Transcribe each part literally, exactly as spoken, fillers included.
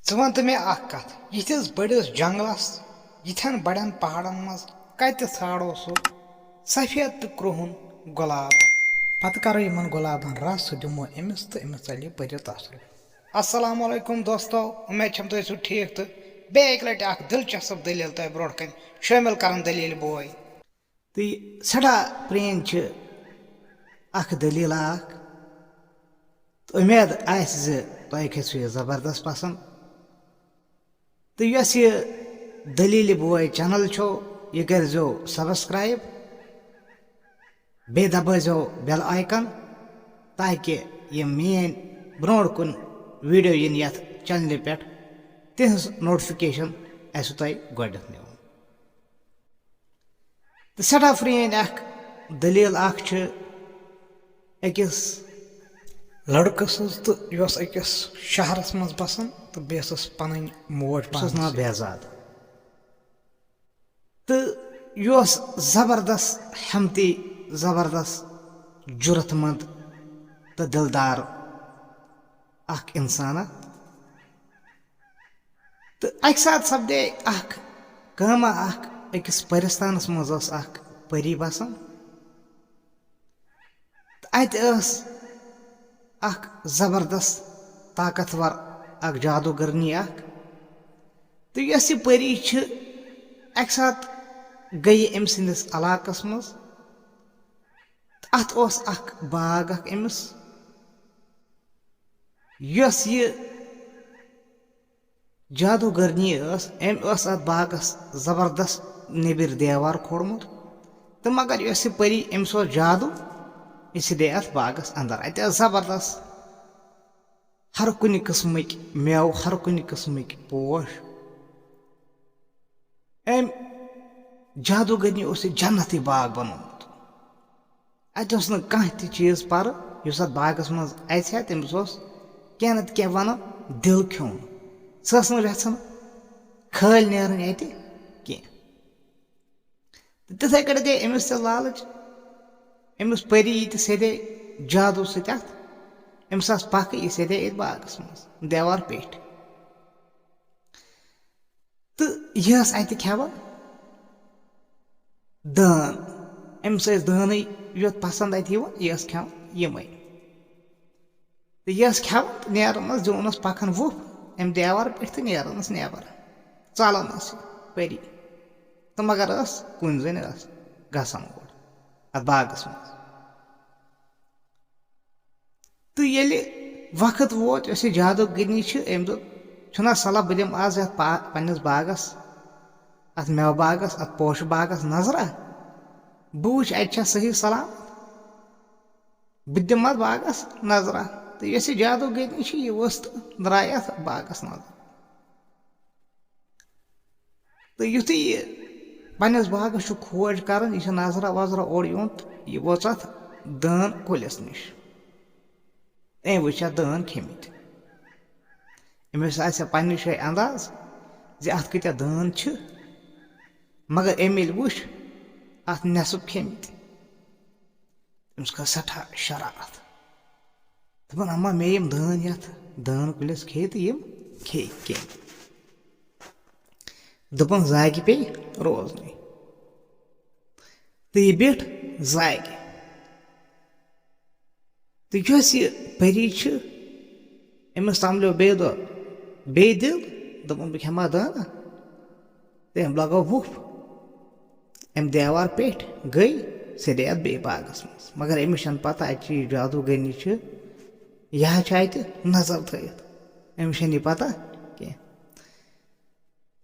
ژٕ وَن تہٕ مےٚ اَکھ کَتھ، یِتھِس بٔڑِس جنٛگلَس، یِتھٮ۪ن بَڑٮ۪ن پہاڑَن منٛز کَتہِ ژھانٛڈو سُہ سفید تہٕ کرٛہُن گۄلاب؟ پَتہٕ کَرو یِمَن گۄلابَن رَس، سُہ دِمو أمِس تہٕ أمِس ژَلہِ پٔرِتھ اَسُر۔ السلام علیکم دوستو، اُمید چھَم تُہۍ ٲسِو ٹھیٖک تہٕ بیٚیہِ اَکہِ لَٹہِ اَکھ دِلچسپ دٔلیٖل تۄہہِ برونٛٹھ کَنہِ شٲمِل کَرَن دٔلیٖل بوے۔ تہٕ یہِ سٮ۪ٹھاہ پرٛٲنۍ چھِ اَکھ دٔلیٖلہ اَکھ۔ تہٕ اُمید آسہِ زِ تۄہہِ کھسِوٕ یہِ زبردست پسنٛد۔ تہٕ یۄس یہِ دٔلیٖلہِ بوے channel چھو، یہِ کٔرۍزیو subscribe، بیٚیہِ دبٲیزیو bell icon، تاکہِ یِم میٛٲنۍ برونٛٹھ کُن video یِن یَتھ channelہِ پٮ۪ٹھ، تِہٕنٛز notification آسِوٕ تۄہہِ گۄڈٕنٮ۪تھ مِلان۔ تہٕ سٮ۪ٹھاہ پرٛٲنۍ اَکھ دٔلیٖل اَکھ چھِ أکِس لڑکہٕ سٕنٛز، تہٕ یۄس أکِس شہرَس منٛز بَسان تہٕ بیٚیِس ٲس پَنٕنۍ موج، أمِس اوس پانَس ناو سۭتۍ۔ بہزاد۔ تہٕ یہِ اوس زبردست ہمتی، زبردست جُرت مند تہٕ دِلدار اَکھ اِنسانا۔ تہٕ اَکہِ ساتہٕ سپدے اَکھ کٲمہ اَکھ، أکِس پٔرِستانَس منٛز ٲس اَکھ پٔری بَسان۔ تہٕ اَتہِ ٲس اَکھ زبردست طاقتور اَکھ جادوگرنی اَکھ۔ تہٕ یۄس یہِ پٔری چھِ، اَکہِ ساتہٕ گٔیہِ أمۍ سٕنٛدِس علاقَس منٛز۔ تہٕ اَتھ اوس اَکھ باغ اَکھ أمِس، یۄس یہِ جادوگرنی ٲس، أمۍ ٲس اَتھ باغَس زبردست نیٚبٕرۍ دیوار کھوڑمُت۔ تہٕ مگر یۄس یہِ پٔری، أمِس اوس جادو، یہِ سیٚدے اَتھ باغَس اَندَر۔ اَتہِ ٲس زبردست ہر کُنہِ قٕسمٕکۍ مٮ۪وٕ، ہر کُنہِ قٕسمٕکۍ پوش۔ أمۍ جادوگرنی اوس یہِ جنتی باغ بنومُت۔ اَتہِ اوس نہٕ کانٛہہ تہِ چیٖز پَرٕ، یُس اَتھ باغَس منٛز اَژِ ہا، تٔمِس اوس کینٛہہ نَتہٕ کینٛہہ وَنان دِل کھیوٚن۔ سۄ ٲس نہٕ یَژھان خٲلۍ نیرٕنۍ اَتہِ کینٛہہ۔ تہٕ تِتھَے کٔٹھۍ گٔے أمِس تہِ لالٕچ، أمِس پٔری یہِ تہِ سیٚدے جادوٗ سۭتۍ اَتھ، أمِس آسہٕ پَکھٕ، یہِ سیٚدے أتھۍ باغَس منٛز دیوار پیٚٹھۍ۔ تہٕ یہِ ٲس اَتہِ کھٮ۪وان دٲن۔ أمِس ٲسۍ دٲنٕے یوت پَسنٛد اَتہِ یِوان، یہِ ٲس کھٮ۪وان یِمَے۔ تہٕ یہِ ٲس کھٮ۪وان تہٕ نیران ٲس، دِوان اوس پَکھَن وُپھ اَمہِ دیوارٕ پٮ۪ٹھ تہٕ نیران ٲس نٮ۪بَر۔ ژَلان ٲس یہِ پٔری۔ تہٕ مگر ٲس کُنہِ زٔنۍ ٲس گژھان اور اَتھ باغَس منٛز۔ تہٕ ییٚلہِ وقت ووت، یۄس یہِ جادوگرنی چھِ، أمۍ دوٚپ، "چھُنا صلاح بہٕ دِمہٕ آز یَتھ پا-، پنٛنِس باغَس، اَتھ مٮ۪وٕ باغَس، اَتھ پوشہٕ باغَس نظرہ، بہٕ وٕچھِ اَتہِ چھا صحیح سلامت، بہٕ تہِ دِمہٕ اَتھ باغَس نظرہ۔" تہٕ یۄس یہِ جادوگرنی چھِ، یہِ ؤژھ تہٕ درٛاے اَتھ باغَس نظر۔ تہٕ یُتھُے یہِ پنٛنِس باغَس چھُ کھوج کَران، یہِ چھِ نظرہ وظرہ اورٕ یِوان تہٕ یہِ وٲژ اَتھ دٲن کُلِس نِش۔ أمۍ وٕچھ اَتھ دٲن کھیٚمٕتۍ۔ أمِس آسہِ ہا پنٛنہِ جایہِ انداز زِ اَتھ کۭتیٛاہ دٲن چھِ، مگر أمۍ ییٚلہِ وٕچھ، اَتھ نٮ۪صٕف کھیٚمٕتۍ۔ أمِس کھٔژ سٮ۪ٹھاہ شرارت۔ دوٚپُن، "اما مےٚ یِم دٲن یَتھ دٲن کُلِس کھیٚیہِ تہٕ یِم کھیٚیہِ کٔمۍ؟" دوٚپُن، "زاگہِ پیٚیہِ روزنُے۔" تہٕ یہِ بیٖٹھ زاگہِ۔ تہٕ یۄس یہِ پٔری چھِ، أمِس تَملیو بیٚیہِ دۄہ بیٚیہِ دِل، دوٚپُن، "بہٕ کھٮ۪مہٕ ہا دٲنہ۔" تہٕ أمۍ لگٲو وُپھ اَمہِ دیوار پیٚٹھۍ، گٔے سیٚدے اَتھ بیٚیہِ باغَس منٛز۔ مگر أمِس چھَنہٕ پَتہ اَتہِ چھِ یہِ جادوگرنی چھِ، یہِ ہا چھِ اَتہِ نظر تھٲیِتھ۔ أمِس چھَنہٕ یہِ پَتہ کینٛہہ۔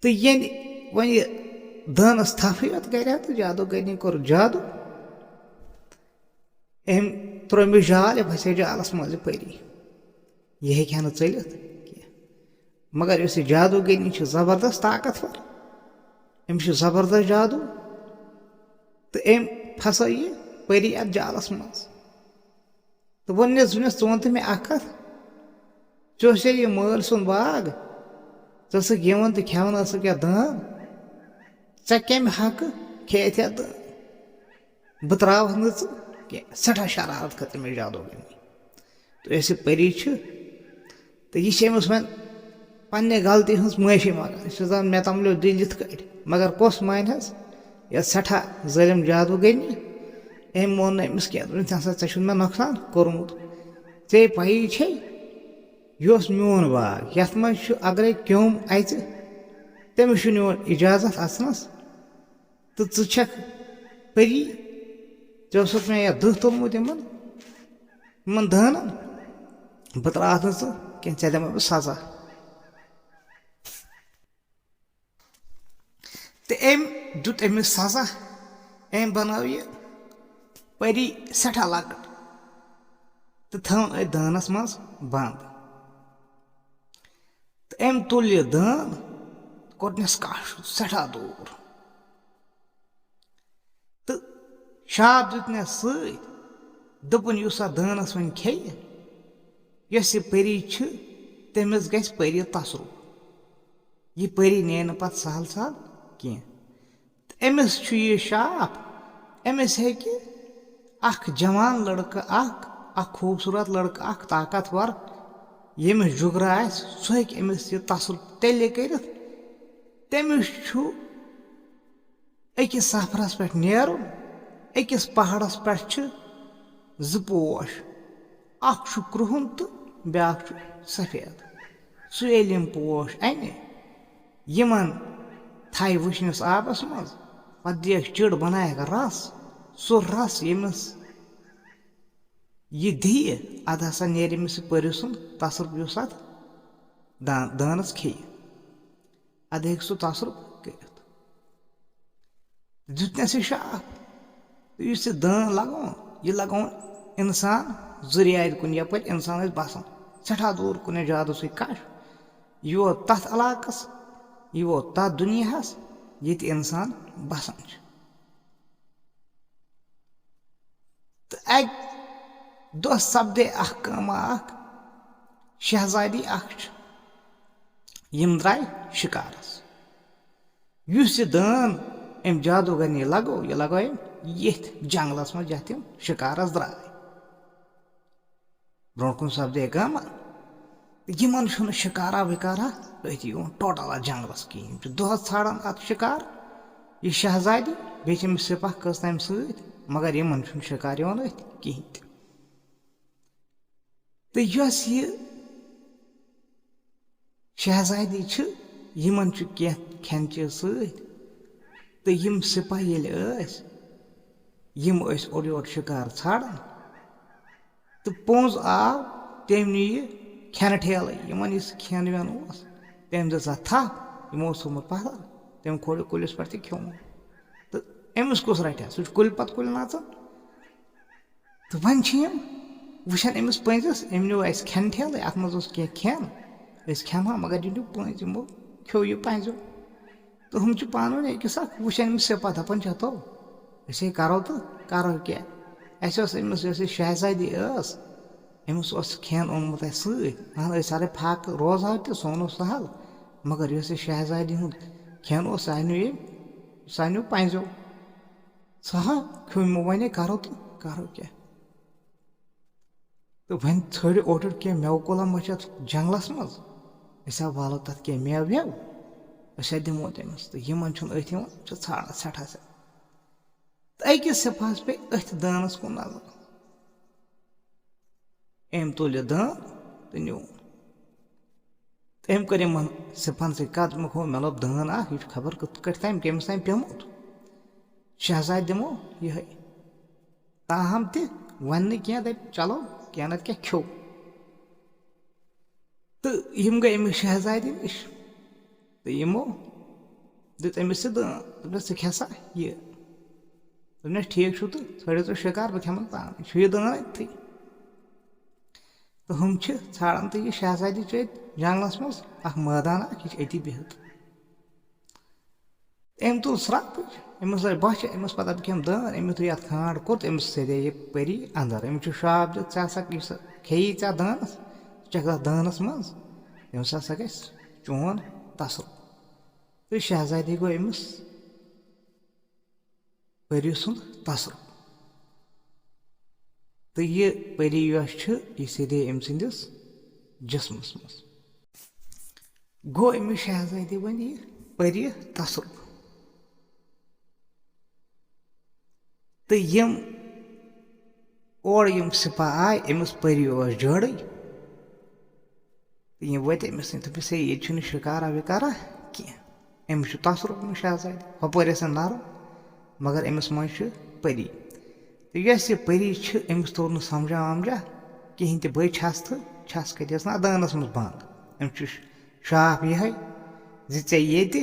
تہٕ ییٚلہِ وۄنۍ یہِ دٲنَس تھپھ یوت گرِ ہا تہٕ جادوگرنی کوٚر جادو۔ أمۍ ترٛوو أمِس جال، یہِ پھسے جالَس منٛز یہِ پٔری۔ یہِ ہیٚکہِ ہا نہٕ ژٔلِتھ کینٛہہ۔ مگر یۄس یہِ جادوگرنی چھِ زبردست طاقتور، أمِس چھُ زبردست جادو۔ تہٕ أمۍ پھسٲو یہِ پٔری اَتھ جالَس منٛز۔ تہٕ ووٚننَس، دوٚپنَس، "ژٕ وَن تہٕ مےٚ اَکھ کَتھ، ژےٚ اوسے یہِ مٲلۍ سُنٛد باغ، ژٕ ٲسٕکھ یِوان تہٕ کھٮ۪وان ٲسٕکھ یَتھ دٲن، ژےٚ کَمہِ حقہٕ کھیٚیَتھ یَتھ دٲن؟ بہٕ ترٛاوَتھ نہٕ ژٕ کینٛہہ۔" سٮ۪ٹھاہ شرارت کھٔژ أمِس جادوگرنی۔ تہٕ یۄس یہِ پٔری چھِ، تہٕ یہِ چھِ أمِس وۄنۍ پننہِ غلطی ہٕنٛز معٲفی منٛگان، یہِ چھُ دَپان، مےٚ تَملیو دِل یِتھ کٲٹھۍ، مگر کۄس مانہِ حظ؟ یَتھ سٮ۪ٹھاہ ظٲلِم جادوٗگٔری، أمۍ مون نہٕ أمِس کینٛہہ۔ دوٚپُن، "ژٕ ہسا، ژےٚ چھُنہٕ مےٚ نۄقصان کوٚرمُت، ژےٚ پَیی چھے، یہِ اوس میون باغ، یَتھ منٛز چھُ، اگرے کیوٚم اَژِ، تٔمِس چھُنہٕ یِوان اِجازت اَژنَس، تہٕ ژٕ چھَکھ پٔری، ژےٚ اوسُتھ مےٚ یَتھ دٕہ تُلمُت یِمَن، یِمَن دٲنَن، بہٕ ترٛاوَتھ نہٕ ژٕ کینٛہہ، ژےٚ دِمَے بہٕ سزا۔" تہٕ أمۍ دیُت أمِس سزا، أمۍ بنٲو یہِ پٔری سٮ۪ٹھاہ لۄکٕٹ تہٕ تھٲو أتھۍ دٲنَس منٛز بنٛد۔ تہٕ أمۍ تُل یہِ دٲن، کوٚرنَس کَش سٮ۪ٹھاہ دوٗر۔ تہٕ شاپ دیُتنَس سۭتۍ، دوٚپُن، "یُس اَتھ دٲنَس وۄنۍ کھیٚیہِ، یۄس یہِ پٔری چھِ، تٔمِس گژھِ پٔری تصرُف۔ یہِ پٔری نیرِ نہٕ پَتہٕ سہل سہل کینٛہہ۔" تہٕ أمِس چھُ یہِ شاپ، أمِس ہیٚکہِ اَکھ جوان لٔڑکہٕ اَکھ، اَکھ خوٗبصوٗرت لٔڑکہٕ اَکھ، طاقتور، ییٚمِس جُگرٕ آسہِ، سُہ ہیٚکہِ أمِس یہِ تصرُف تیٚلہِ کٔرِتھ۔ تٔمِس چھُ أکِس سفرَس پٮ۪ٹھ نیرُن، أکِس پہاڑَس پٮ۪ٹھ چھِ زٕ پوش، اَکھ چھُ کرٛہُن تہٕ بیٛاکھ چھُ سفید۔ سُہ ییٚلہِ یِم پوش اَنہِ، یِمَن تھایہِ وٕشنِس آبَس منٛز، پَتہٕ دِیَکھ چِڑ، بَنایَکھ رَس، سُہ رَس ییٚمِس یہِ دِیہِ، اَدٕ ہسا نیرِ أمِس یہِ پٔرِو سُنٛد تصرُف، یُس اَتھ دان-، دانَس کھیٚیہِ۔ اَدٕ ہیٚکہِ سُہ تصرُف کٔرِتھ۔ دیُتنَس یہِ شاپ۔ تہٕ یُس یہِ دٲن لگووُن، یہِ لگووُن اِنسان زُریارِ کُن، یَپٲرۍ اِنسان ٲسۍ بَسان۔ سٮ۪ٹھاہ دوٗر کُن یہِ جادوٗ سۭتۍ کَش۔ یہِ ووت تَتھ علاقَس، یہِ ووت تَتھ دُنیاہَس، ییٚتہِ اِنسان بَسان چھِ۔ تہٕ اَکہِ دۄہ سپدے اَکھ کٲمہ اَکھ، شہزادی اَکھ چھِ، یِم درٛاے شِکارَس۔ یُس یہِ دٲن أمۍ جادوٗگرنی لگوو، یہِ لگوو أمۍ ییٚتھۍ جنٛگلَس منٛز، یَتھ یِم شِکارَس درٛاے۔ برٛونٛٹھ کُن سپدے کٲمہ، یِمَن چھُنہٕ شِکارا وِکارا أتھۍ یِوان ٹوٹل اَتھ جنٛگلَس کِہیٖنۍ۔ یِم چھِ دۄہَس ژھانٛڈان اَتھ شِکار، یہِ شہزادی، بیٚیہِ چھِ أمِس سِپاہ کٔژ تام سۭتۍ، مگر یِمَن چھُنہٕ شِکار یِوان أتھۍ کِہیٖنۍ تہِ۔ تہٕ یۄس یہِ شہزادی چھِ، یِمَن چھُ کینٛہہ کھٮ۪ن چیٖز سۭتۍ، تہٕ یِم سِپاہ ییٚلہِ ٲسۍ، یِم ٲسۍ اورٕ یورٕ شِکار ژھانٛڈان، تہٕ پوٚنٛز آو، تٔمۍ نی یہِ کھٮ۪نہٕ ٹھیلَے، یِمَن یُس کھٮ۪ن وٮ۪ن اوس، تٔمۍ دِژ اَتھ تھَپھ، یِمو اوس تھوٚومُت پَتھر، تٔمۍ کھوٚر یہِ کُلِس پٮ۪ٹھ تہٕ کھیوٚمُت۔ تہٕ أمِس کُس رَٹہِ ہا؟ سُہ چھُ کُلۍ پَتہٕ کُلۍ نَژان۔ تہٕ وۄنۍ چھِ یِم وٕچھان أمِس پٔنٛزِس، أمۍ نیوٗ اَسہِ کھٮ۪نہٕ ٹھیلَے، اَتھ منٛز اوس کینٛہہ کھٮ۪ن، أسۍ کھٮ۪مہٕ ہا، مگر یہِ نیوٗ پٔنٛزۍ، یِمو کھیوٚو یہِ پَنٛزیو۔ تہٕ ہُم چھِ پانہٕ ؤنۍ أکِس اَکھ وٕچھان أمِس سِپاہ، دَپان چھِ، "ہَتو، أسے کَرو تہٕ کَرو کیٛاہ؟" اَسہِ اوس أمِس، یۄس یہِ شہزادی ٲس، أمِس اوس کھٮ۪ن اوٚنمُت اَسہِ سۭتۍ۔ اَہَن، أسۍ سَرے فاقہٕ روزہو تہِ، سون اوس سہل، مگر یۄس یہِ شہزادی ہُنٛد کھٮ۪ن اوس، سُہ نیوٗ أمۍ، سُہ نیوٗ پَنٛزیو۔ سُہ ہا کھیوٚو یِمو، وۄنۍ کَرو تہٕ کَرو کیٛاہ؟ تہٕ وۄنۍ ژھٲنٛڈِو اوٚڑ کینٛہہ مٮ۪وٕ کُلہ ما چھِ اَتھ جنٛگلَس منٛز، أسۍ ہا والو تَتھ کینٛہہ مٮ۪وٕ وٮ۪وٕ، أسۍ ہا دِمو تٔمِس۔ تہٕ یِمَن چھُنہٕ أتھۍ یِوان، چھِ ژھانٛڈان سٮ۪ٹھاہ سٮ۪ٹھاہ۔ تہٕ أکِس سِپاہَس پیٚیہِ أتھۍ دٲنَس کُن نظر۔ أمۍ تُل یہِ دٲن تہٕ نیوٗن۔ تہٕ أمۍ کٔر یِمَن سِپاہَن سۭتۍ کَتھ، دوٚپمَکھ، "ہو، مےٚ لوٚب دٲن اَکھ، یہِ چھُ خبر کٕتھ کٲٹھۍ تام کٔمِس تام پیوٚمُت۔ شہزادِ دِمو یِہوٚے۔" تاہم تہِ وۄنۍ نہٕ کینٛہہ، دَپہِ، "چلو، کینٛہہ نَتہٕ کینٛہہ کھیوٚو۔" تہٕ یِم گٔے أمِس شہزادِ نِش۔ تہٕ یِمو دیُت أمِس یہِ دٲن، دوٚپنَس، "ژٕ کھےٚ سا یہِ؟" دوٚپنَس، "ٹھیٖک چھُ، تہٕ ژھٲنٛڈِو تُہۍ شِکار، بہٕ کھٮ۪مَن پانَے، چھُ یہِ دٲن أتھی۔" تہٕ ہُم چھِ ژھانٛڈان، تہٕ یہِ شہزادی چھُ أتھۍ جنٛگلَس منٛز، اَکھ مٲدان اَکھ، یہِ چھِ أتی بِہِتھ۔ أمۍ تُل سرٛپٕچ، أمِس لٔج بۄچھِ، أمِس پَتہٕ أمۍ کھیوٚم دٲن، أمۍ یُتھُے اَتھ کھانٛڈ کوٚر، تہٕ أمِس سیٚدے یہِ پٔری اَندَر۔ أمِس چھُ شاپ دیُت، "ژےٚ ہسا یُس کھیٚیی ژےٚ دٲنَس، ژٕ چھَکھ اَتھ دٲنَس منٛز، تٔمِس ہسا گژھِ چون تصرُف۔" تہٕ شہزادی گوٚو أمِس پٔری سُنٛد تصرُف۔ تہٕ یہِ پٔری یۄس چھِ، یہِ سیٚدے أمۍ سٕنٛدِس جسمَس منٛز۔ گوٚو أمِس شہزادِ وۄنۍ یہِ پٔری تصرُف۔ تہٕ یِم اورٕ یِم سِپاہ آے، أمِس پٔری اوس جٲڑٕے۔ تہٕ یِم وٲتۍ أمِس نِش، دوٚپُس، "ہے، ییٚتہِ چھُنہٕ شِکارا وِکارا کینٛہہ۔ أمِس چھُ تصرُف أمِس شہزادِ۔ ہُپٲرۍ ٲسۍ نرم، مگر أمِس منٛز چھِ پٔری۔ تہٕ یۄس یہِ پٔری چھِ، أمِس توٚر نہٕ سمجھا ومجھا کِہیٖنۍ تہِ۔ بٔے چھَس تہٕ چھَس کَتہِ ٲس نہٕ اَتھ دانَس منٛز بنٛد۔ أمِس چھُ شاپ یِہوٚے زِ ژےٚ ییٚتہِ،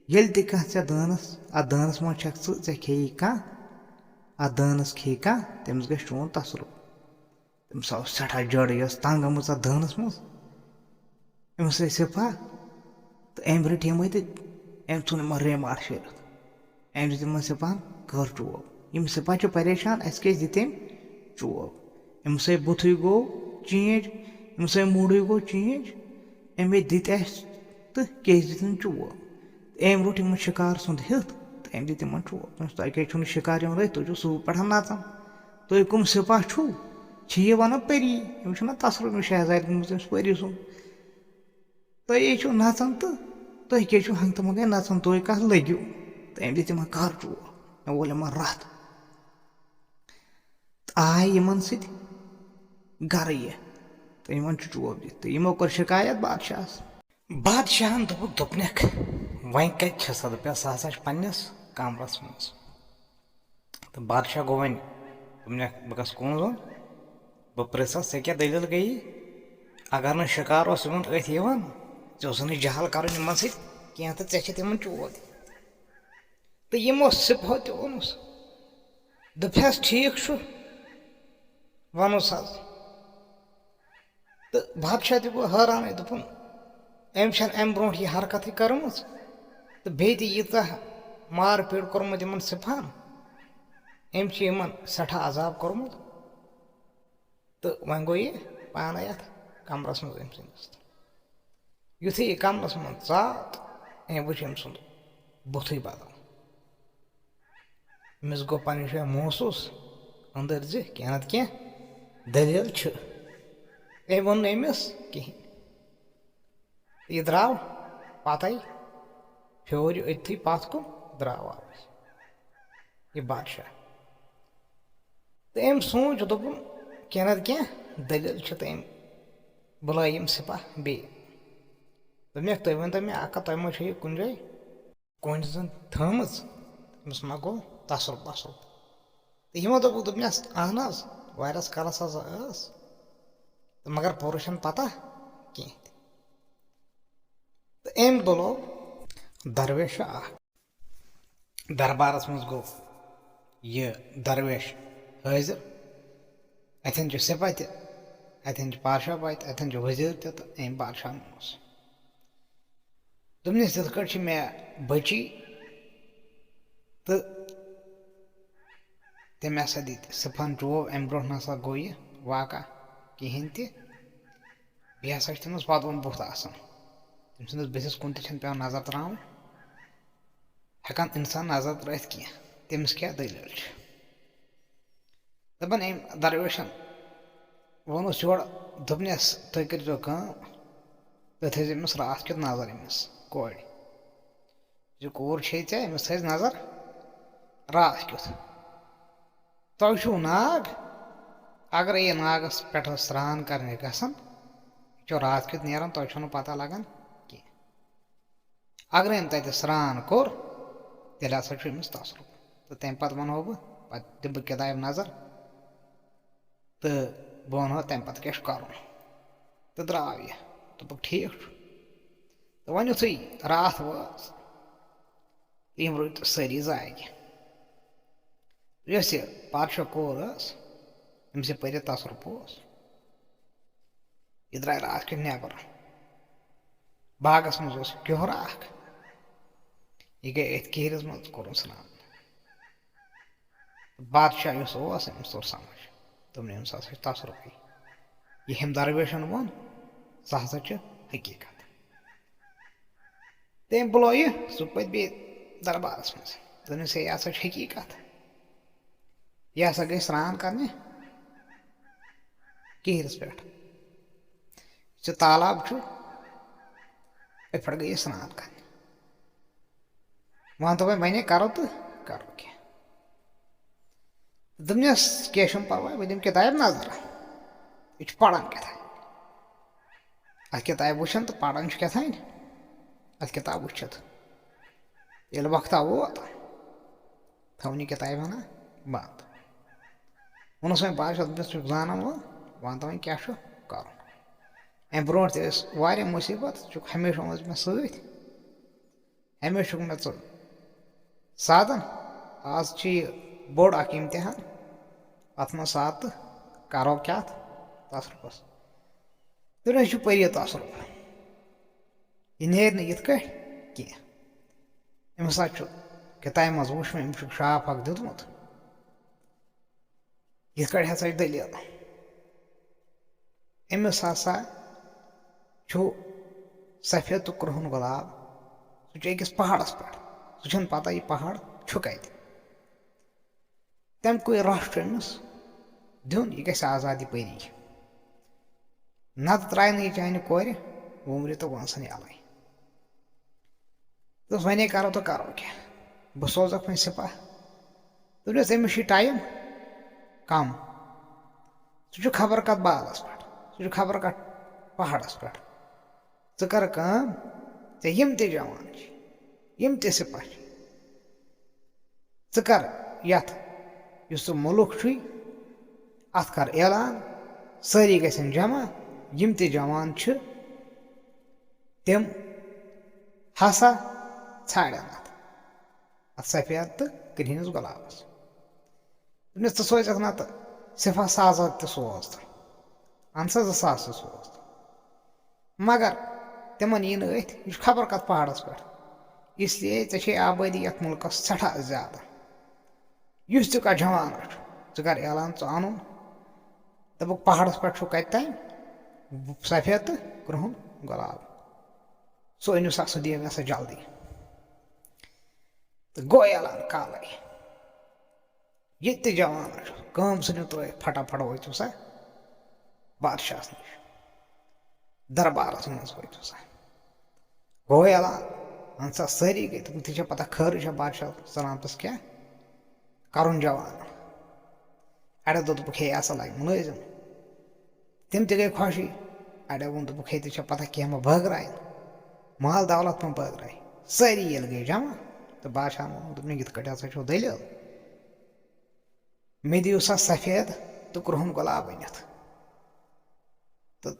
ییٚلہِ تہِ کانٛہہ ژےٚ دانَس، اَتھ دانَس منٛز چھَکھ ژٕ، ژےٚ کھیٚیی کانٛہہ، اَتھ دانَس کھیٚیہِ کانٛہہ، تٔمِس گژھِ چون تصرُف۔" تٔمِس آو سٮ۪ٹھاہ جٲڑٕے، یۄس تنٛگ آمٕژ اَتھ دانَس منٛز۔ أمِس ٲسۍ سِپاہ تہٕ أمۍ رٔٹۍ یِمَے تہٕ أمۍ ژھُن یِمَن ریماٹ شیٖرِتھ۔ أمۍ دِتۍ یِمَن سِپاہَن کٔر چوب۔ یِم سِپاہ چھِ پریشان، اَسہِ کیٛازِ دِتۍ أمۍ چوب؟ أمِس ہے بُتھُے گوٚو چینج، أمِس ہے موٗڈٕے گوٚو چینج، أمۍ ہے دِتۍ اَسہِ تہٕ کیٛازِ دِتۍ أمۍ چوب؟ تہٕ أمۍ روٚٹ یِمَن شِکار سُنٛد ہیوٚت تہٕ أمۍ دِتۍ یِمَن چوب۔ دوٚپمَس، "تۄہہِ کیٛازِ چھُو نہٕ شِکار یِوان رٔتھۍ؟ تُہۍ چھِو صُبحہٕ پٮ۪ٹھ نَژان۔ تُہۍ کٕم سِپاہ چھُو؟ چھِ یہِ وَنان پٔری، أمِس چھُنہ تصرُف أمِس شہزادِ گوٚمُت أمِس پٔری سُنٛد۔ تُہۍ ہے چھِو نَژان تہٕ تُہۍ کیٛازِ چھِو ہنٛگتہٕ منٛگَے نَژان؟ تُہۍ کَتھ لٔگِو؟" تہٕ أمۍ دِتۍ یِمَن کَر چوب، مےٚ وول یِمَن رَتھ۔ تہٕ آے یِمَن سۭتۍ گَرٕ یہِ تہٕ یِمَن چھُ چوب دِتھ۔ تہٕ یِمو کٔر شِکایت بادشاہَس۔ بادشاہَن دوٚپُکھ، دوٚپنَکھ، "وۄنۍ کَتہِ چھِ سۄ؟" دوٚپنَس، "سۄ ہسا چھِ پنٛنِس کَمرَس منٛز۔" تہٕ بادشاہ گوٚو وۄنۍ، دوٚپنَکھ، "بہٕ گژھٕ کُن زوٚن، بہٕ پرٛژھَس، ژےٚ کیٛاہ دٔلیٖل گٔیی؟ اگر نہٕ شِکار اوس یِمَن أتھۍ یِوان، ژےٚ اوسُکھ نہٕ جہل کَرُن یِمَن سۭتۍ کینٛہہ تہٕ ژےٚ چھِتھ یِمَن چوب دِتھ۔" تہٕ یِمو سِپہو تہِ ووٚنُس، دوٚپہَس، "ٹھیٖک چھُ، وَنُس حظ۔" تہٕ بادشاہ تہِ گوٚو حٲرانٕے، دوٚپُن، "أمۍ چھَنہٕ اَمہِ برونٛٹھ یہِ حرکتٕے کٔرمٕژ تہٕ بیٚیہِ تہِ ییٖژاہ مار پیٖٹ کوٚرمُت یِمَن سِپہَن، أمۍ چھِ یِمَن سٮ۪ٹھاہ عذاب کوٚرمُت۔" تہٕ وۄنۍ گوٚو یہِ پانَے اَتھ کَمرَس منٛز أمۍ سٕنٛدِس۔ یُتھُے یہِ کَمرَس منٛز ژاو تہٕ أمۍ وٕچھ أمۍ سُنٛد بُتھٕے بدل۔ أمِس گوٚو پنٛنہِ جایہِ محسوٗس أنٛدٕرۍ زِ کینٛہہ نَتہٕ کینٛہہ دٔلیٖل چھِ۔ أمۍ ووٚن نہٕ أمِس کِہیٖنۍ۔ یہِ درٛاو پَتَے، پھیوٗر یہِ أتھی پَتھ کُن، درٛاو واپَس یہِ بادشاہ۔ تہٕ أمۍ سوٗنٛچ، دوٚپُن، کینٛہہ نَتہٕ کینٛہہ دٔلیٖل چھِ، تہٕ أمۍ بُلٲے یِم سِپاہ بیٚیہِ۔ دوٚپنَکھ، "تُہۍ ؤنۍتو مےٚ اَکھ کَتھ، تۄہہِ ما چھو یہِ کُنہِ جایہِ کُنہِ زَن تھٲومٕژ؟" أمِس ما گوٚو تصرُف بصرُف؟ تہٕ یِمو دوٚپُکھ، دوٚپنَس، "اَہَن حظ، واریاہَس کالَس حظ ٲس، تہٕ مگر پوٗرٕ چھَنہٕ پَتہ کینٛہہ تہِ۔" تہٕ أمۍ بُلو درویشہ اَکھ۔ دربارَس منٛز گوٚو یہِ درویش حٲضِر۔ اَتھٮ۪ن چھِ سِپاہ تہِ، اَتھٮ۪ن چھِ پادشاہ پاے تہِ، اَتھٮ۪ن چھِ ؤزیٖر تہِ، تہٕ أمۍ بادشاہَن ووٚنُس۔ دوٚپنَس، "یِتھ کٲٹھۍ چھِ مےٚ بٔچی تہٕ تٔمۍ ہسا دِتۍ سِپہَن چوب، اَمہِ برونٛٹھ نہ سا گوٚو یہِ واقعہ کِہیٖنۍ تہِ۔ بیٚیہِ ہسا چھِ تٔمِس وَدُن بُتھ آسان، تٔمۍ سٕنٛدِس بٕتھِس کُن تہِ چھَنہٕ پٮ۪وان نظر ترٛاوٕنۍ، ہٮ۪کان اِنسان نظر ترٛٲوِتھ کینٛہہ، تٔمِس کیٛاہ دٔلیٖل چھِ؟" دَپان أمۍ درویشَن ووٚنُس یورٕ، دوٚپنَس، "تُہۍ کٔرۍزیو کٲم، تُہۍ تھٲیزیو أمِس راتھ کیُتھ نظر أمِس کورِ۔ یہِ کوٗر چھے ژےٚ، أمِس تھٲیزِ نظر راتھ کیُتھ۔ تۄہہِ چھُو ناگ، اگرے یہِ ناگَس پٮ۪ٹھ سرٛان کَرنہِ گژھان، یہِ چھُ راتھ کیُتھ نیران، تۄہہِ چھُو نہٕ پَتہ لَگان کینٛہہ۔ اگرے أمۍ تَتہِ سرٛان کوٚر، تیٚلہِ ہسا چھُ أمِس تصرُف۔ تہٕ تَمہِ پَتہٕ وَنہو بہٕ، پَتہٕ دِمہٕ بہٕ کِتابہِ نظر تہٕ بہٕ وَنہو تَمہِ پَتہٕ کیٛاہ چھُ کَرُن۔" تہٕ درٛاو یہِ۔ دوٚپُکھ، "ٹھیٖک چھُ۔" تہٕ وۄنۍ یُتھُے راتھ وٲژ، یِم روٗدۍ سٲری زاگہِ۔ یۄس یہِ پادشاہ کوٗر ٲس، أمِس یہِ پٔرِتھ تصرُف اوس، یہِ درٛاے راتھ کیُتھ نٮ۪بر۔ باغس منٛز اوس کیُہر اکھ، یہِ گٔے أتھۍ کِہرِس منٛز، کوٚرُن سرٛان۔ بادشاہ یُس اوس، أمِس توٚر سمجھ، دوٚپُن، "أمِس ہسا چھُ تصرُفٕے۔ یہِ ہُمۍ درویشن ووٚن، سُہ ہسا چھُ حقیٖقت۔" تٔمۍ بُلوو یہِ، سُہ پٔتۍ بیٚیہِ دربارس منٛز۔ دوٚپنَس، "ہے، یہِ ہسا چھِ حقیٖقت۔ یہِ ہسا گٔے سرٛان کرنہِ کِہرِس پٮ۪ٹھ۔ یُس یہِ تالاب چھُ، یِتھ پٲٹھۍ گٔے أسۍ سرٛان کرنہِ۔ وۄنۍ دوٚپ وۄنۍ، وۄنۍ ہے کرو تہٕ کرو کیٛاہ۔ دوٚپنَس، "کینٛہہ چھُنہٕ پرواے، بہٕ دِمہٕ کِتابہِ نظر۔ یہِ چھُ پران کیٛاہ تام۔ اَتھ کِتابہِ وٕچھان تہٕ پران چھُ کیٛاہ تام۔ اَتھ کِتاب وٕچھِتھ ییٚلہِ وقتہ ووت، تھٲوٕن یہِ کِتابہِ ہنا بنٛد۔" ووٚنُس وۄنۍ بادشاہ، دوٚپنَس، "ژٕ چھُکھ زانان وۄنۍ، وَن تہٕ وۄنۍ کیٛاہ چھُ کرُن؟ اَمہِ برونٛٹھ تہِ ٲسۍ واریاہ مُصیٖبت، ژٕ چھُکھ ہمیشہِ آمُت مےٚ سۭتۍ۔" ہمیشہِ چھُکھ مےٚ ژٕ ساتَن۔ آز چھُ یہِ بوٚڑ اَکھ اِمتِحان۔ اَتھ منٛز سات تہٕ کَرو کیٛاہ اَتھ تصرُفَس؟ تُہۍ چھُ پٔرِو تصرُف۔ یہِ نیرِ نہٕ یِتھ کٲٹھۍ کینٛہہ۔ أمِس ہسا چھُ کِتابہِ منٛز وُچھ مےٚ، أمِس چھُکھ شاپ اَکھ دیُتمُت۔ یِتھ کٲٹھۍ ہسا چھِ دٔلیٖل۔ أمِس ہسا چھُ سفید تہٕ کرٛہُن گۄلاب۔ سُہ چھُ أکِس پہاڑس پٮ۪ٹھ۔ سُہ چھُنہٕ پتہ یہِ پہاڑ چھُ کتہِ۔ تَمہِ کُے رَس چھُ أمِس دیُن، یہِ گژھِ آزاد یہِ پٔری۔ نتہٕ ترٛایہِ نہٕ یہِ چانہِ کورِ وُمرِ تہٕ وٲنٛسن یَلَے۔ دوٚپُس، "وۄنۍ ہے کرو تہٕ کرو کیٛاہ؟ بہٕ سوزکھ وۄنۍ سِپاہ۔" دوٚپنَس، "أمِس چھُے ٹایم کم۔ سُہ چھُ خبر کتھ بالس پٮ۪ٹھ، سُہ چھُ خبر کتھ پہاڑس پٮ۪ٹھ۔ ژٕ کر کٲم، ژےٚ یِم تہِ جوان چھِ، یِم تہِ سِپاہ چھِ، ژٕ کر یتھ، یُس ژٕ مُلُک چھُے، اتھ کر اعلان، سٲری گژھن جمع، یِم تہِ جوان چھِ، تِم ہسا ژھانڈن اتھ، اتھ سفید تہٕ کرٛہنِس گۄلابس۔ دوٚپنس، ژٕ سوزکھ نتہٕ سِپاہ ساز تہِ سوز تہٕ اَن سا زٕ ساس تہِ سوز تہٕ۔ مگر تِمن یی نہٕ أتھۍ، یہِ چھُ خبر کتھ پہاڑس پٮ۪ٹھ۔ اس لیے ژےٚ چھے آبٲدی یتھ مُلکس سٮ۪ٹھاہ زیادٕ۔ یُس تہِ کانٛہہ جوان چھُ، ژٕ کر اعلان، ژٕ اَنُن، دَپُکھ، پہاڑس پٮ۪ٹھ چھُ کتہِ تام سفید تہٕ کرٛہُن گۄلاب، سُہ أنِو سا، سُہ دِیِو مےٚ سا جلدی۔" تہٕ گوٚو اعلان کالے۔ ییٚتہِ تہِ جوان چھُ، کٲم ژھٕنِو ترٲیِتھ، پھٹا پھٹ وٲتِو سا بادشاہس نِش، دربارس منٛز وٲتِو سا۔ گوٚو اعلان، اہن سا، سٲری گٔے، تِم تہِ چھےٚ پتہ خٲرٕے چھےٚ بادشاہ سلامتس کیٛاہ کرُن جوان۔ اَڑیو دوٚپُکھ، "ہے، اصل آیہِ مُلٲزِم۔" تِم تہِ گٔے خۄشٕے۔ اَڑیو ووٚن، دوٚپُکھ، "ہے، تہِ چھےٚ پتہ کینٛہہ مہ بٲگراے، مال دولت مہ بٲگراے۔" سٲری ییٚلہِ گٔے جمع تہٕ بادشاہن ووٚن، دوٚپُن، "یِتھ کٲٹھۍ ہسا چھو دٔلیٖل، مےٚ دِیِو سا سفید تہٕ کرٛہُن گۄلاب أنِتھ۔" تہٕ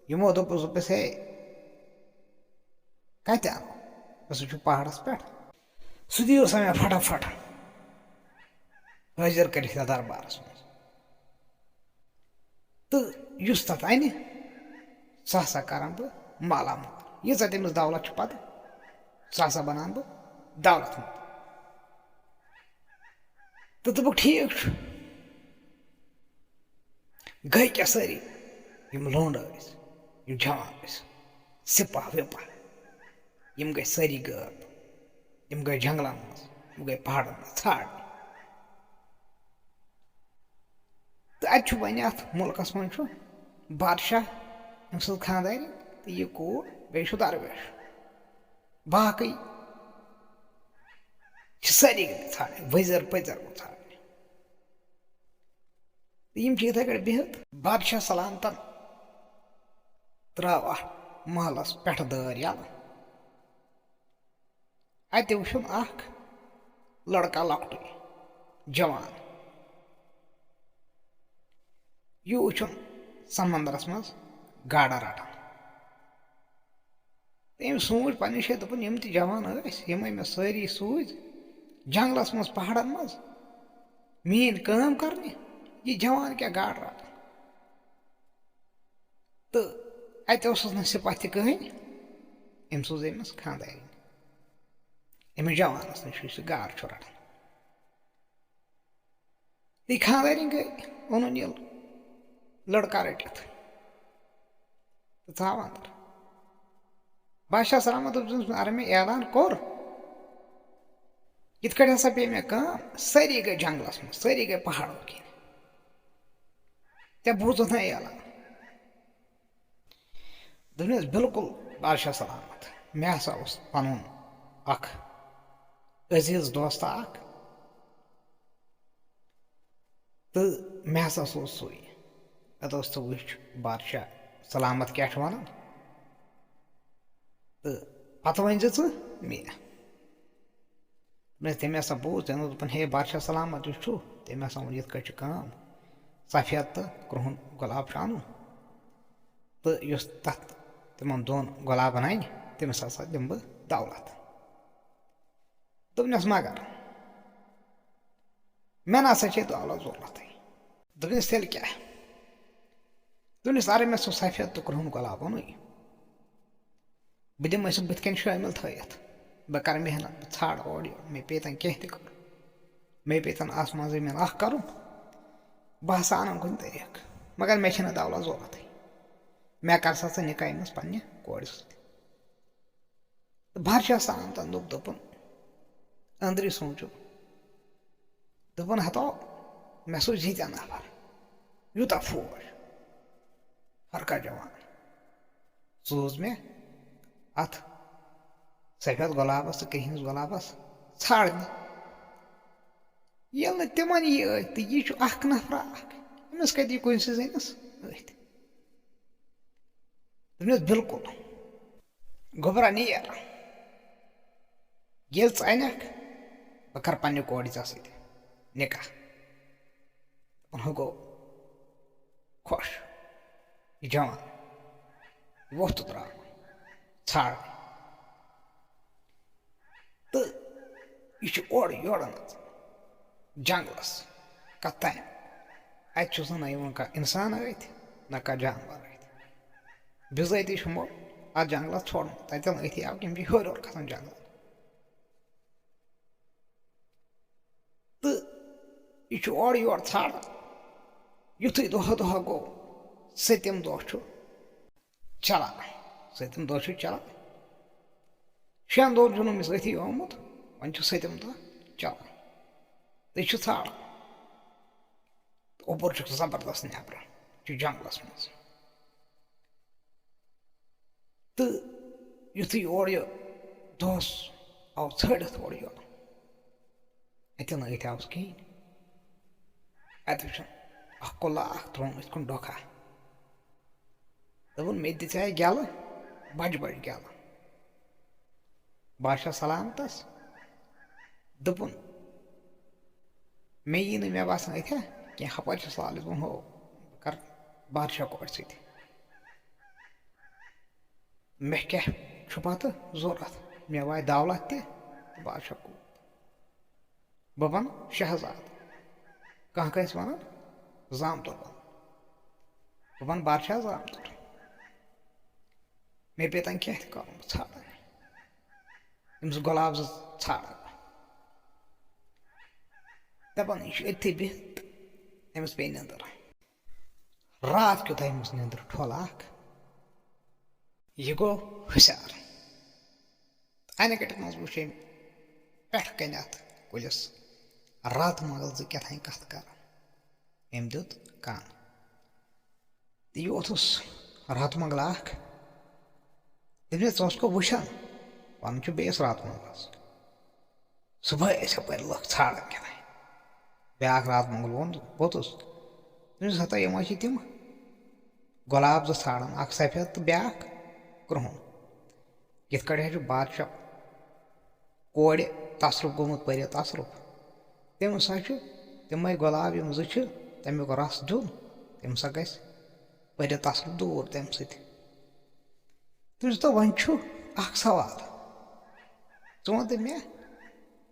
یِمو دوٚپُس، دوٚپُس، "ہے، کَتہِ اَنو؟ سُہ چھُ پہاڑس پٮ۪ٹھ۔ سُہ دِیِو سا مےٚ فٹافٹ حٲضِر کٔرِتھ یَتھ دربارس منٛز۔ تہٕ یُس تَتھ اَنہِ، سُہ ہسا کرن بہٕ مالا مال۔ ییٖژاہ تٔمِس دولت چھِ پتہٕ، سُہ ہسا بناون بہٕ دولت مند۔" تہٕ دوٚپُکھ، "ٹھیٖک چھُ۔" گٔے کیٛاہ سٲری؟ یِم لونڈٕ ٲسۍ، یِم جوان ٲسۍ، سِپاہ وِپاہ، یِم گٔے سٲری غٲب۔ یِم گٔے جنگلن منٛز، یِم گٔے پہاڑن منٛز ژھانڈنہِ۔ تہٕ اَتہِ چھُ وۄنۍ، اَتھ مُلکَس منٛز چھُ بادشاہ، أمۍ سٕنٛز خانٛدارِنۍ تہٕ یہِ کوٗر، بیٚیہِ چھُ درویش۔ باقٕے چھِ سٲری گٔمٕتۍ ژھانڈنہِ، ؤزر پٔزر گوٚو ژھانڈنہِ۔ تہٕ یِم چھِ یِتھَے کٔٹھۍ بِہِتھ۔ بادشاہ سلامتن ترٛٲو اَتھ محلَس پٮ۪ٹھٕ دٲر یَلہٕ۔ اَتہِ وٕچھُن اَکھ لڑکا لۄکٹُے، جوان۔ یہِ وٕچھُن سمندرَس منٛز گاڈٕ رَٹان۔ تٔمۍ سوٗنٛچ پنٛنہِ جایہِ، دوٚپُن، "یِم تہِ جوان ٲسۍ، یِمَے مےٚ سٲری سوٗزۍ جنٛگلَس منٛز، پہاڑَن منٛز، میٛٲنۍ کٲم کرنہِ، یہِ جوان کیٛاہ گاڈٕ رَٹان؟" تہٕ اَتہِ اوسُس نہٕ سِپاہ تہِ کٕہٕنۍ، أمۍ سوٗز أمِس خانٛدارِنۍ، أمِس جوانَس نِش، یُس یہِ گاڈٕ چھُ رَٹان۔ تہٕ خانٛدارِنۍ گٔے، اوٚنُن یہِ لڑکا رٔٹِتھ تہٕ ژاو اَندر۔ بادشاہ سلامت دوٚپُس، "اَگر مےٚ اعلان کوٚر، یِتھ کٲٹھۍ ہسا پیٚیہِ مےٚ کٲم، سٲری گٔے جنٛگلَس منٛز، سٲری گٔے پہاڑو کِنۍ۔ ژےٚ بوٗزُتھ نہ اعلان؟" دوٚپنَس، "بِلکُل بادشاہ سلامت۔" مےٚ ہسا اوس پنُن اکھ عزیز دوست اکھ، تہٕ مےٚ ہسا اوس سُے۔ مےٚ دوٚپُس، "ژٕ وٕچھ بادشاہ سلامت کیٛاہ چھُ وَنان، تہٕ پتہٕ ؤنۍ زِ ژٕ مےٚ۔" مےٚ، تٔمۍ ہسا بوٗز، تٔمۍ دوٚپ، دوٚپُن، "ہے بادشاہ سلامت یُس چھُ، تٔمۍ ہسا ووٚن، یِتھ کٲٹھۍ چھُ کٲم، سفید تہٕ کرٛہُن گۄلاب چھُ اَنُن، تہٕ یُس تَتھ تِمن دۄن گۄلابن اَنہِ، تٔمِس ہسا دِمہٕ بہٕ دولت۔" دوٚپنَس، "مگر مےٚ نہ سا چھے دولت ضروٗرتٕے۔" دوٚپنَس، "تیٚلہِ کیٛاہ؟" دوٚپنَس، "اَرے، مےٚ سُہ سفید تہٕ کرٛہُن گۄلاب اوٚنُے، بہٕ دِمَے سُہ بٕتھِ کَنہِ شٲمِل تھٲیِتھ۔ بہٕ کَرٕ محنت، بہٕ ژھانٛڈٕ اورٕ یورٕ، مےٚ پیٚیہِ تَن کینٛہہ تہِ کَرُن، مےٚ پیٚیہِ تَن آسمان زٔمیٖن اَکھ کَرُن، بہٕ ہسا اَنَن کُنہِ طریٖقہٕ، مگر مےٚ چھَنہٕ دولت ضروٗرتٕے۔ مےٚ کَر سا ژٕ نِکاح أمِس پنٛنہِ کورِ سۭتۍ۔" تہٕ بادشاہ سلامتن دوٚپ، دوٚپُن، أنٛدری سوٗنٛچُن، دوٚپُن، "ہتو، مےٚ سوٗز ییٖتیٛاہ نفر، یوٗتاہ فوج، ہر کانٛہہ جوان سوٗز مےٚ اَتھ سفید گۄلابس تہٕ کرٛہنِس گۄلابس ژھانٛڈنہِ۔ ییٚلہِ نہٕ تِمن یی أتھۍ، تہٕ یہِ چھُ اکھ نفرا اکھ، أمِس کتہِ یی کُنہِ سٕے زٔنِس أتھۍ؟" دوٚپنس، "بِلکُل، گوٚبرا نیر، ییٚلہِ ژٕ انکھ، بہٕ کرٕ پننہِ کورِ ژےٚ سۭتۍ نکاح۔" دوٚپُن، ہُہ گوٚو خۄش، یہِ جوان، یہِ ووٚتھ تہٕ درٛاو ژھانٛڈنہِ۔ تہٕ یہِ چھُ اورٕ یورٕ نژان جنگلس۔ کتھ تام؟ اتہِ چھُس نہٕ نہ یِوان کانٛہہ انسان أتھۍ، نہ کانٛہہ جانور أتھۍ۔ بِذٲتی چھُ یِمو اتھ جنگلس ژھوٚرمُت، تتٮ۪ن أتھی آو، یِم چھِ ہیوٚر ہیوٚر کھسان جنگل۔ تہٕ یہِ چھُ اورٕ یورٕ ژھانٛڈان۔ یُتھُے دۄہ دۄہ گوٚو، سٔتِم دۄہ چھُ چلان۔ سٔتِم دۄہ چھُ چلان۔ شٮ۪ن دۄہن چھُنہٕ أمِس أتھی آمُت، وۄنۍ چھُ سٔتِم دۄہ چلان۔ تہٕ یہِ چھُ ژھانٛڈان۔ اوٚبُر چھُکھ زبردست نیبرٕ، چھُ جنگلس منٛز۔ تہٕ یُتھُے اورٕ یہِ دۄہس آو ژھٲنٛڈِتھ اورٕ یورٕ، اَتہِ نہٕ أتھۍ آوُس کِہیٖنۍ۔ اَتہِ وٕچھُن اکھ کۄلہٕ اکھ ترٛووُن أتھۍ کُن ڈۄکھا۔ دوٚپُن، "مےٚ تہِ دِژے گٮ۪لہٕ، بجہِ بجہِ گٮ۪لہٕ۔" بادشاہ سلامتس دوٚپُن، "مےٚ یی نہٕ، مےٚ باسان، أتھیا کینٛہہ، ہپٲرۍ چھُس لالچ، دوٚپُن، ہو، بہٕ کرٕ بادشاہ کورِ سۭتۍ۔ مےٚ کیٛاہ چھُ پتہٕ ضوٚرتھ؟ مےٚ واتہِ دولت تہِ تہٕ بادشاہ کوٗر۔ بہٕ بنہٕ شہزادٕ۔ کانٛہہ کٲنٛسہِ ونان زامتُر بنہٕ۔ بہٕ بنہٕ بادشاہ زامتُر۔ مےٚ پیٚیہِ تَن کینٛہہ تہِ کَرُن، بہٕ ژھانٛڈَن أمِس گۄلاب زٕ ژھانٛڈَن بہٕ۔" دَپان، یہِ چھُ أتھی بِہِتھ، أمِس پیٚیہِ نِندٕر۔ راتھ کیُتھ آیہِ أمِس نِندٕر ٹھۄل اَکھ، یہِ گوٚو ہُشار۔ اَنہِ گَٹہِ منٛز وٕچھ أمۍ پٮ۪ٹھٕ کَنہِ اَتھ کُلِس راتہٕ مۄغل زٕ کیٛاہ تام کَتھ کَران۔ أمۍ دیُت کَن۔ تہٕ یہِ ووٚتھُس راتہٕ مۄغلہٕ اَکھ۔ دوٚپمَس، "ژٕ اوسکھٕ وٕچھان، وَنان چھُ بیٚیِس راتہٕ مۄغلَس۔ صُبحٲے ٲسۍ یَپٲرۍ لُکھ ژھانٛڈان کیٛاہ تام۔" بیٛاکھ راتہٕ مۄغل ووٚن، ووٚتُس۔ دوٚپمَس، "ہَتا یِم حظ چھِ تِم گۄلاب زٕ ژھانٛڈان، اَکھ سفید تہٕ بیٛاکھ کرٛہُن۔ یِتھ کٲٹھۍ حظ چھُ بادشاہ کورِ تصرُف گوٚمُت، پٔرِتھ تصرُف۔ تٔمِس ہا چھُ تِمَے گۄلاب یِم زٕ چھِ، تَمیُک رَس دیُن، تٔمِس ہا گژھِ پٔرِتھ تصرُف دوٗر تَمہِ سۭتۍ۔" تٔمِس دوٚپ، "وۄنۍ چھُ اَکھ سوال، ژٕ وَن تہٕ مےٚ،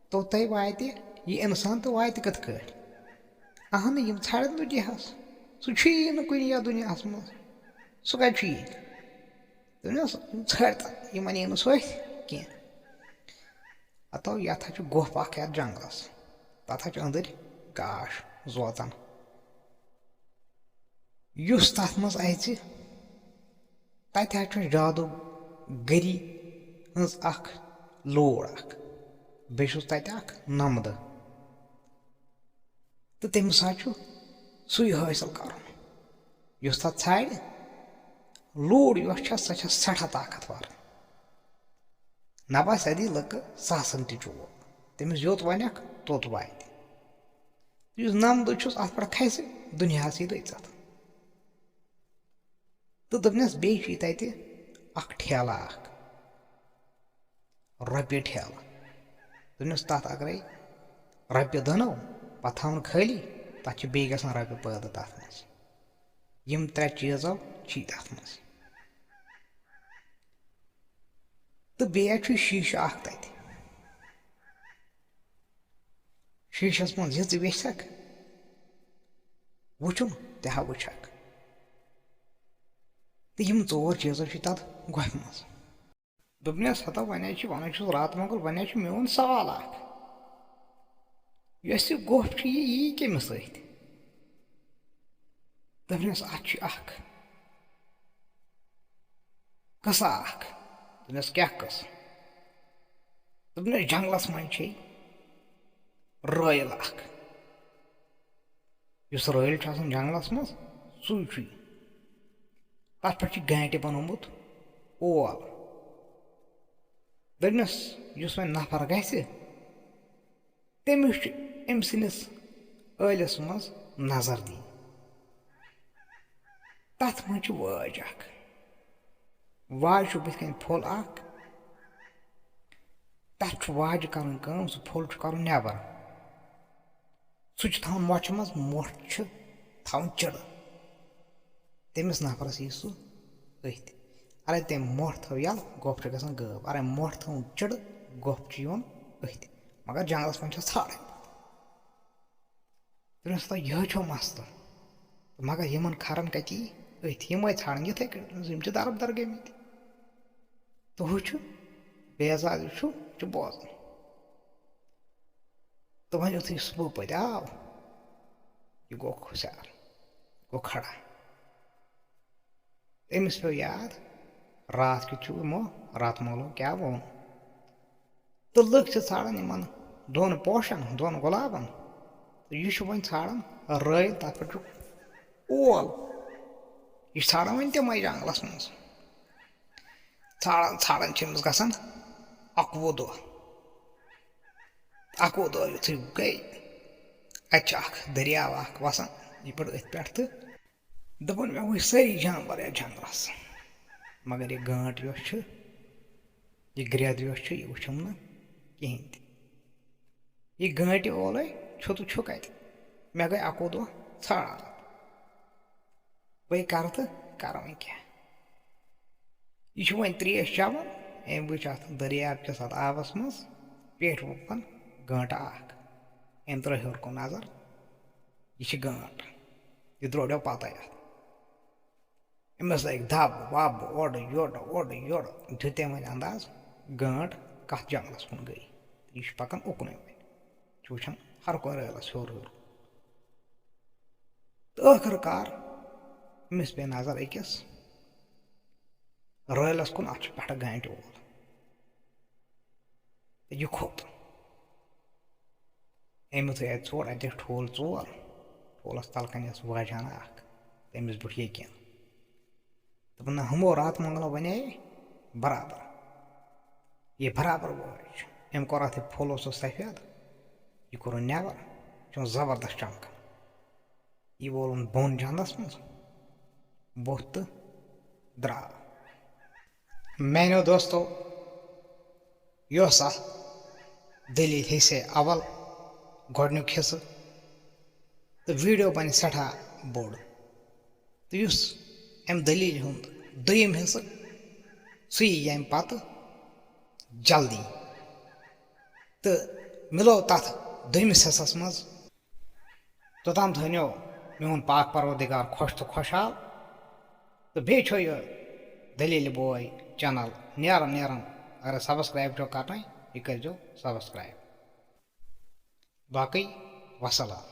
توٚتام واتہِ یہِ اِنسان تہٕ واتہِ کِتھ کٲٹھۍ؟ اَہنہٕ، یِم ژھانٛڈن دُنیاہَس، سُہ چھُیی نہٕ کُنہِ یَتھ دُنیاہَس منٛز، سُہ کَتہِ چھُ ییٚتہِ؟" دوٚپنَس، "یِم ژھٲرۍ تَن، یِمَن یی نہٕ سُہ اَتھِ کینٛہہ۔ ہَتو، یَتھ ہا چھُ گۄپھ اَکھ یَتھ جنٛگلَس، تَتھ ہا چھُ أنٛدٕرۍ گاش زوتَن۔ یُس تَتھ منٛز اَژِ، تَتہِ ہا چھُ جادوٗ گٔری ہٕنٛز اَکھ لوٗر اَکھ، بیٚیہِ چھُس تَتہِ اَکھ نَمدٕ۔" تہٕ تٔمِس ہا چھُ سُے حٲصِل کَرُن، یُس تَتھ ژھانٛڈِ۔ لوٗر یۄس چھےٚ، سۄ چھےٚ سٮ۪ٹھاہ طاقتور۔ نہ باسہِ اَدی لُکہٕ ساسَن تہِ چوب۔ تٔمِس یوٚت وَنَکھ، توٚت واتہِ۔ یُس نَمدٕ چھُس، اَتھ پٮ۪ٹھ کھسہِ، دُنیاہَس یی دٔژِتھ۔ تہٕ دوٚپنَس، "بیٚیہِ چھُے تَتہِ اَکھ ٹھیلہٕ اَکھ، رۄپیہِ ٹھیلہٕ۔" دوٚپنَس، "تَتھ اَگرَے رۄپیہِ دَنو، پَتہٕ تھاوُن خٲلی، تَتھ چھِ بیٚیہِ گژھان رۄپیہِ پٲدٕ تَتھ منٛز۔ یِم ترٛےٚ چیٖزو چھی تَتھ منٛز۔ تہٕ بیٚیہِ چھُ شیٖشہٕ اَکھ تَتہِ۔ شیٖشَس منٛز یہِ ژٕ یژھکھ وٕچھُن، تہِ ہا وٕچھکھ۔ تہٕ یِم ژور چیٖزو چھِ تَتھ گۄپھِ منٛز۔" دوٚپنَس، "ہتا وۄنۍ حظ چھِ، وَنان چھُس راتہٕ مۄغل، وۄنۍ حظ چھُ میون سوال اَکھ، یۄس یہِ گۄپھ چھِ، یہِ یی کٔمِس سۭتۍ؟" دوٚپنَس، "اَتھ چھِ اَکھ قٕصہ اَکھ۔" دوٚپنَس، "کیٛاہ قٕصہٕ؟" دوٚپنَس، "جنٛگلَس منٛز چھے رٲیِل اَکھ، یُس رٲیِل چھُ آسان جنٛگلَس منٛز، سُے چھُے۔ تَتھ پٮ۪ٹھ چھُ گانٹہِ بَنومُت اول۔" دوٚپنَس، "یُس وۄنۍ نفر گژھِ، تٔمِس چھُ أمۍ سٕنٛدِس ٲلِس منٛز نظر دِنۍ۔ تَتھ منٛز چھِ وٲج اَکھ۔ واجہِ چھُ بٕتھِ کَنۍ پھوٚل اَکھ۔ تَتھ چھُ واجہِ کَرٕنۍ کٲم، سُہ پھوٚل چھُ کَرُن نٮ۪بر۔ سُہ چھُ تھاوُن مۄچھِ منٛز، مۄٹھ چھِ تھاوٕنۍ چِرٕ۔ تٔمِس نفرَس یی سُہ أتھۍ۔ اَگَرے تٔمۍ مۄٹھ تھٲو یَلہٕ، گۄپھ چھُ گژھان غٲب۔ اَگَرے مۄٹھ تھٲوٕن چِرٕ، گۄپھ چھُ یِوان أتھۍ۔ مگر جنٛگلَس منٛز چھَس ژھانٛڈٕنۍ پَتہٕ۔" دوٚپنَس، "تۄہہِ یِہوٚے چھو مسلہٕ؟ تہٕ مگر یِمَن کھَرَن کَتہِ یی أتھۍ؟ یِم ٲسۍ ژھانٛڈان یِتھَے کٔنۍ، یِم چھِ دربدر گٔمٕتۍ۔ تہٕ ہُہ چھُ بیزار، یہِ چھُ، یہِ چھُ بوزان۔" تہٕ وۄنۍ یُتھُے سُہ پٔتۍ آو، یہِ گوٚو خۄشار، گوٚو کھڑا۔ أمِس پیوٚو یاد، راتھ کیُتھ چھُ یِمو راتہٕ مولو کیٛاہ ووٚن۔ تہٕ لُکھ چھِ ژھانٛڈان یِمَن دۄن پوشَن، دۄن گۄلابَن۔ تہٕ یہِ چھُ وۄنۍ ژھانٛڈان رٲیِل، تَتھ پٮ۪ٹھ چھُ اول۔ یہِ چھُ ژھانٛڈان وۄنۍ تِمَے جنٛگلَس منٛز۔ ژھانٛڈان، ژھانٛڈان چھِ أمِس گژھان اَکوُہ دۄہ۔ اَکوُہ دۄہ یُتھُے گٔے، اَتہِ چھِ اَکھ دٔریاو اَکھ وَسان یہِ پٮ۪ٹھ أتھۍ پٮ۪ٹھ تہٕ دَپان، "مےٚ وٕچھ سٲری جانوَر یَتھ جنٛگلَس، مگر یہِ گانٛٹ یۄس چھِ، یہِ گرٛٮ۪د یۄس چھِ، یہِ وٕچھُم نہٕ کِہیٖنۍ تہِ۔ یہِ گانٛٹہِ اولَے چھُ تہٕ چھُ کَتہِ؟ مےٚ گٔے اَکوُہ دۄہ ژھانٛڈان۔ وۄنۍ کَرٕ تہٕ کَرٕ وۄنۍ کیٛاہ؟" یہِ چھُ وۄنۍ ترٛیش چٮ۪وان، أمۍ وٕچھ اَتھ دٔریاب کِس اَتھ آبَس منٛز پیٹھ وُپھَن گانٛٹہٕ اَکھ۔ أمۍ ترٛٲو ہیوٚر کُن نظر، یہِ چھِ گانٛٹ۔ یہِ درٛوڈیو پَتَے اَتھ۔ أمِس لٔگۍ دَب وَب اورٕ یورٕ، اورٕ یورٕ۔ دیُت تٔمۍ وۄنۍ انداز، گانٛٹ کَتھ جنٛگلَس کُن گٔے۔ یہِ چھُ پَکان اُکنُے وۄنۍ۔ چھُ وٕچھان ہر کُنہِ رٲیلَس ہیوٚر ہیوٚر۔ تہٕ ٲخٕر کار أمِس پیٚیہِ نظر أکِس رٲیلَس کُن، اَتھ چھُ پٮ۪ٹھٕ گانٛٹہِ وول۔ تہٕ یہِ کھوٚت۔ أمۍ یُتھُے اَتہِ ژوٚٹ، اَتہِ ٲسۍ ٹھوٗل ژور، ٹھوٗلَس تَلہٕ کَنہِ ٲس واجہِ ہنا اَکھ، تٔمِس بیوٗٹھ یقیٖن۔ دوٚپُن، "نہ، ہُمو راتہٕ مۄنٛگلو وَنے برابر، یہِ برابر وٲج۔" أمۍ کوٚر اَتھ یہِ پھوٚل اوسُس سفید، یہِ کوٚرُن نٮ۪بر، یہِ چھُ زبردست چمکان۔ یہِ وولُن بۄن جنٛدس منٛز، بوٚتھ تہٕ درٛاو۔ میانیو دوستو، یہِ اوس اَتھ دٔلیٖل حصے اول، گۄڈٕنیُک حصہٕ، تہٕ ویٖڈیو بَنہِ سٮ۪ٹھاہ بوٚڑ۔ تہٕ یُس اَمہِ دٔلیٖلہِ ہُنٛد دوٚیِم حصہٕ، سُہ یی ییٚمہِ پَتہٕ جلدی۔ تہٕ مِلو تَتھ دوٚیمِس حصس منٛز۔ توٚتام تھٲینو میون پاک پروردگار خۄش تہٕ خۄشحال۔ تہٕ بیٚیہِ چھو یہِ دٔلیٖلہِ بوے چینل نیران نیران، اگر سبسکرایب چھو کرنٕے، یہِ کٔرۍزیو سبسکرایب۔ باقٕے وسلام۔